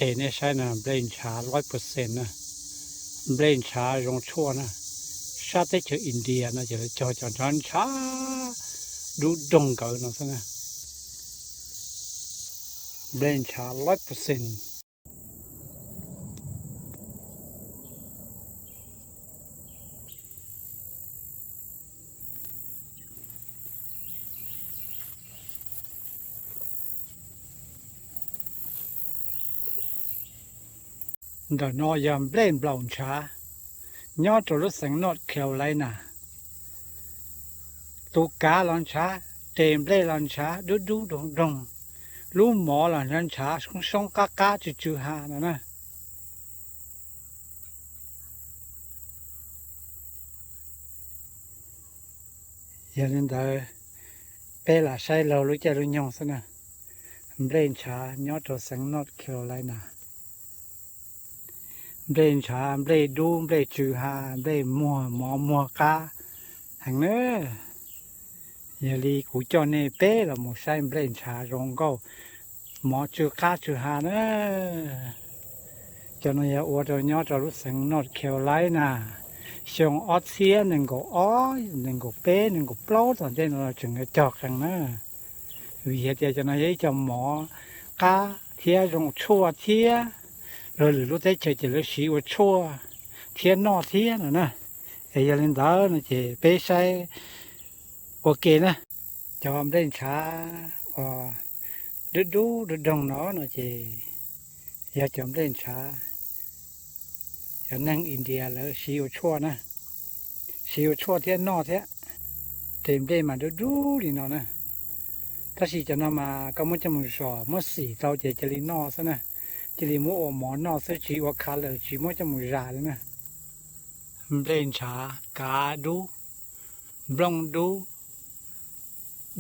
Es nej saib na, nplej ntshav laib percent na, nplej ntshav zoo tshuaj na. Sab teb chaws India no ces lawv cog cov ntshav ntshav dub doog nkawd no xwb na. Nplej ntshav laib percent. Ntawm no yog nplej nplaum ntshav nyob rau lub xeev North Carolina. Tus kav los ntshav, tes nplej los ntshav dub dub doog doog, lub mov los ntshav ntshav soob soob qab qab tsw tsw ha no na. Yog li ntawd, peb lam saib laug lub caij lub nyoog xwb na. Nplej ntshav nyob rau xeev North Carolina. Nplej ntshav, nplej dub, nplej tsw ha, nplej muag mov muag qab heev na. Yog li kuv coj nej peb los mus saib nplej ntshav zoo nkauj, mov tsw qab tsw ha na. Cov no yog ua rau nyob rau lub xeev North Carolina. Xyoo ob txhiab nees nkaum ob, nees nkaum peb, nees nkaum plaub tom ntej no tseem yuav cog qees na. Vim hais tias cov no yog ib co mov qab thiab zoo tshuaj thiab, luag lwm lub teb chaws ces lawv siv ua tshuaj thiab noj thiab no na. Es yog li ntawd no ces peb saib ua ke na. Cov nplej ntshav uas dub dub doog doog no no ces yog cov nplej ntshav cov neeg India lawv siv ua tshuaj na, siv ua tshuaj thiab noj thiab. Tes nplej mas dub dub li no na. Tab sis cov no mas koj muab coj mus zom muab xim tau ces cia li noj xwb na. Cia li muab ua mov noj xwb, tsis ua khav lawm, tsis muab coj mus zas li na. Nplej ntshav kav dub, nplooj dub,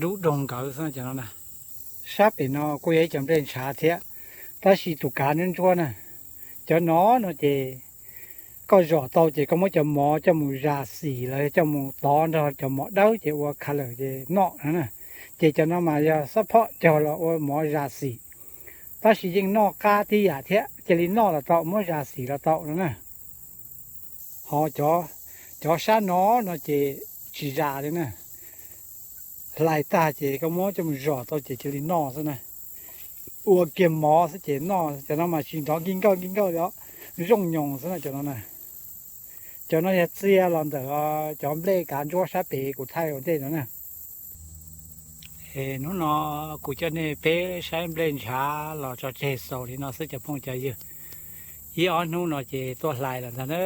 dub doog nkawd xwb cov no na. Sab pem no kuj yog ib co nplej ntshav thiab, tab sis tus kav ntsuab ntsuab na. Cov no no ces koj zom tau ces koj muab cov mov coj mus zas xim los yog coj mus tov nrog cov mov dawb ces ua khav lawm ces noj no na. Ces cov no mas yog xab phom cog los ua mov zas xim, tab sis yeej noj qab tib yam thiab, cia li noj los tau, muab zas xim los tau no na. Ho cov sab no no ces tsis zas li na. Hlais tag ces koj muab coj mus zom tau ces cia li noj xwb na. Ua kiag mov xwb ces noj, cov no mas tsis nrov nkij nkawj nkij nkawj li os, zoo nyoos xwb na cov no na. Cov no yog txia los ntawm cov nplej kav ntsuab sab pem kuv thaij ua ntej no na. Es hnub no kuv coj nej peb saib nplej ntshav los tso tseg xaus li no xwb cov phooj cov ywg. Ib ob hnub no ces tuaj hlais lawm ntag na.